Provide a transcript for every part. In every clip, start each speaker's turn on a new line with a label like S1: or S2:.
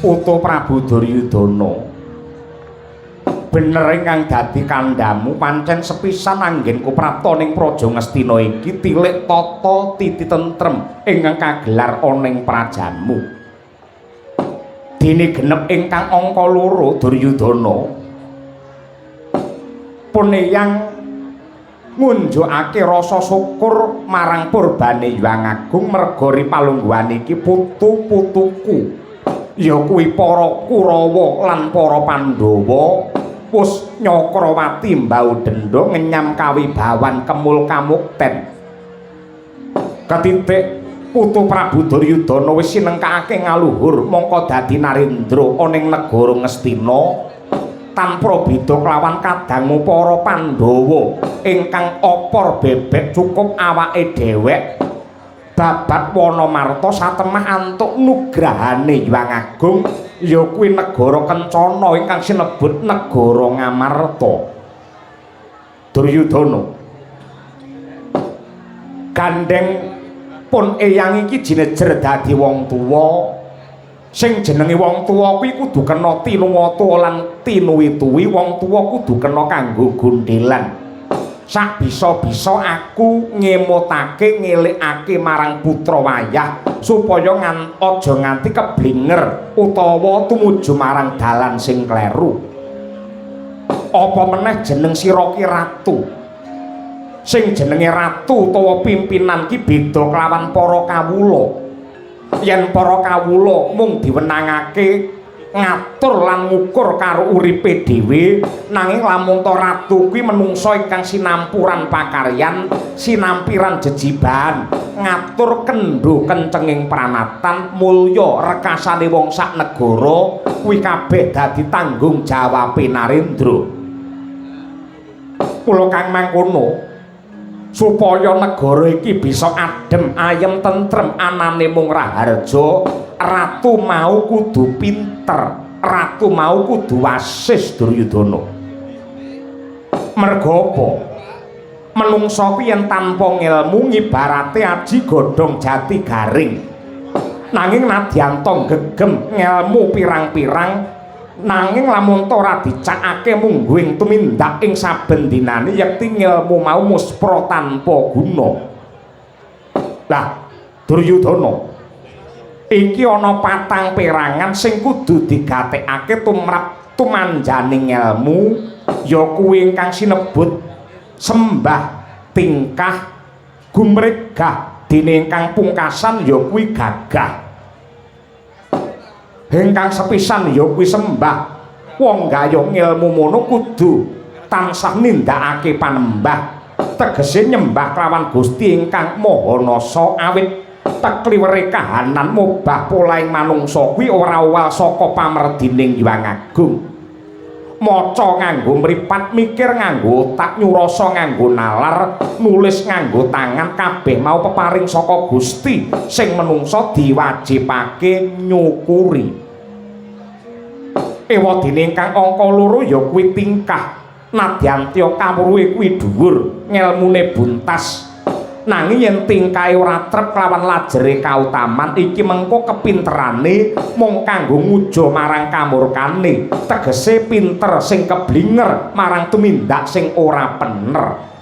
S1: Putu Prabu Duryudana, bener ingkang dadi kandhamu pancen sepisan anggenku prapta ning Praja Ngastina iki tilik tata titi tentrem ingkang kagelar ana ing prajamu. Dene genep ingkang angka 2, Duryudana, pun eyang ngunjukake rasa syukur marang purbane Hyang Agung merga ripalungguhan iki putu-putuku, ya kuwi para Kurawa lan para Pandhawa, wus nyakrawati mbau dendha ngenyam kawibawan kemul kamukten. Ketitik putu Prabu Duryudana wis sinengkake ngaluhur mongko dadi narendra ana ing negara Ngastina tanpa beda kelawan kadangmu para Pandhawa ingkang opor bebek cukup awake dhewek babat wana marta satemah antuk nugrahane Hyang Agung, ya kuwi negara kencana ingkang sinebut negara Ngamarta. Duryudana, gandeng pun eyang iki jinejer dadi wong tuwa. Sing jenenge wong tuwa kuwi kudu kena tinuwata lan tinuwi-tuwi. Wong tuwa kudu kena kanggo gondhelan. Sak bisa-bisa aku ngemutake, ngelikake marang putra wayah supaya aja nganti keblinger utawa tumuju marang dalan sing kleru. Apa meneh jeneng sira ki ratu. Sing jenenge ratu utawa pimpinan ki beda kelawan para kawula. Yen para kawula mung diwenangake ngatur lan ngukur karo uripe dhewe, nanging lamun ta ratu kuwi menungsa ingkang sinampuran pakaryan, sinampiran jejibahan, ngatur kendho kencenging pranatan mulya rekasane wong sak negara kuwi kabeh dadi tanggung jawabe narendra. Kula kang mangkono, supaya negara iki bisa adem ayem tentrem anane mung raharja, ratu mau kudu pinter, ratu mau kudu wasis, Duryudana. Merga apa? Menungsa kuwi yen tanpa ngelmu ngibarate aji godhong jati garing. Nanging nadyan ta gegem ngelmu pirang-pirang, nanging lamun ta ora dicakake mungguing tumindak ing saben dinane, yekti ngelmu mau muspra tanpa guna. Lah, Duryudana, iki ana patang perangan sing kudu digatekake tumrap tumanjaning ngelmu, ya kuwi ingkang sinebut sembah, tingkah, gumregah, dene ingkang pungkasan ya kuwi gagah. Ingkang sepisan ya kuwi sembah. Wong gayuh ngelmu mono kudu tansah nindakake panembah, tegese nyembah kelawan Gusti ingkang Maha Nasa, awit tekliwere kahanan mobah polahing manungsa kuwi ora owal saka pamerdining Hyang Agung. Maca nganggo mripat, mikir nganggo otak, nyurasa nganggo nalar, nulis nganggo tangan, kabeh mau peparing saka Gusti sing menungsa diwajibake nyukuri. Ewadene ingkang angka 2 ya kuwi tingkah. Nadyan kawruhe kuwi dhuwur, ngelmune buntas, nanging yen tingkahe ora trep kelawan lajere kautaman iki mengko kepinterane mung kanggo ngujo marang kamurkane, tegese pinter sing keblinger marang tumindak sing ora pener.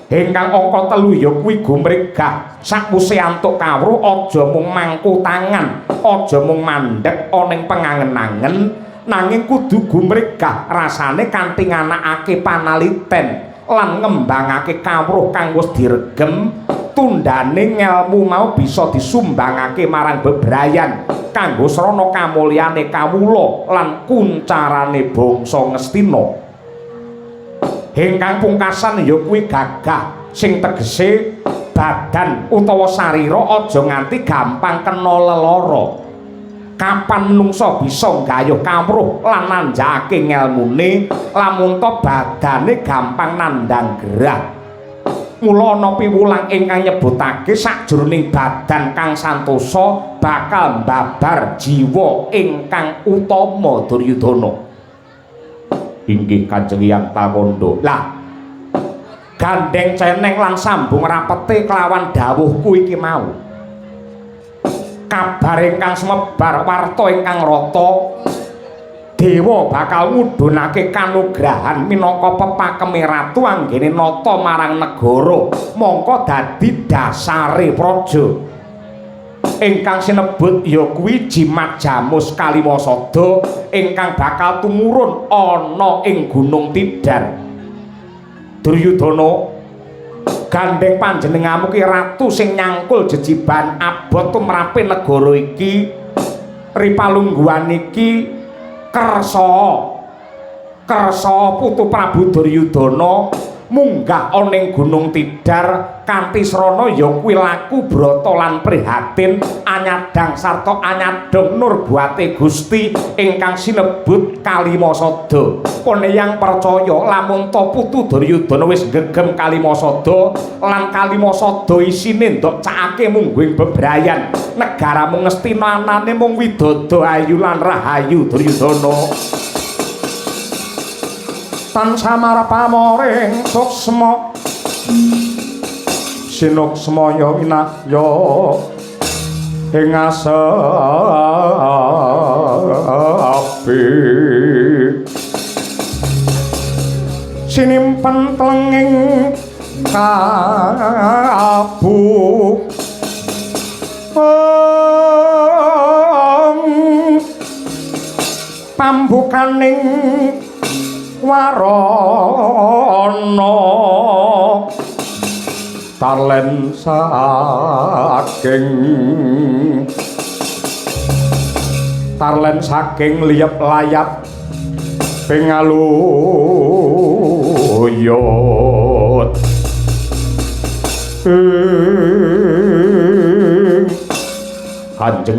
S1: Ingkang angka 3 ya kuwi gumregah. Sakwuse antuk kawruh aja mung mangku tangan, aja mung mandhek ana ing pengangen-angen, nanging kudu gumregah rasane kanthi nganakake panaliten lan ngembangake kawruh kang wis diregem. Tundhane ngelmu mau bisa disumbangake marang bebrayan kanggo srana kamulyane kawula lan kuncarane bangsa Ngastina. Ingkang pungkasan ya kuwi gagah, sing tegese badan utawa sarira aja nganti gampang kena lelara. Kapan menungsa bisa nggayuh kawruh lan nanjakake ngelmune lamun ta badane gampang nandhang gerah? Mula ana piwulang ingkang nyebutake sakjroning badan kang santosa bakal mbabar jiwa ingkang utama, Duryudana. Inggih, Kanjeng Hyang Takondo. Lah, gandeng ceneng lan sambung rapete kelawan dawuhku iki mau. Kabar ingkang sumebar, warta ingkang rata, dewa bakal ngudhunake kanugrahan minangka pepakeme ratu anggene nata marang negara, mongko dadi dasare praja ingkang sinebut ya kuwi Jimat Jamus Kalimasada ingkang bakal tumurun ana ing Gunung Tidar. Duryudana, gandeng panjenenganmu ki ratu sing nyangkul jejiban abot tumrape negara iki. Ripalungguhan iki kersa kersa putu Prabu Duryudana munggah ana ing Gunung Tidar kanthi srana ya kuwi laku brata lan prihatin anyadang sarta anyadong nurbuate Gusti ingkang sinebut Kalimasada. Pun Eyang percaya lamun ta putu Duryudana wis gegem Kalimasada lan Kalimasada isine ndok cakake mungguing bebrayan negaramu Ngastina anane mung widodo ayu lan rahayu. Duryudana tansah pamoring suksma sinuksmaya winahya ing asepi sinimpen tlenging kabu pambukaning warana tarlen saking liyep layap pingaluyut ing Kanjeng.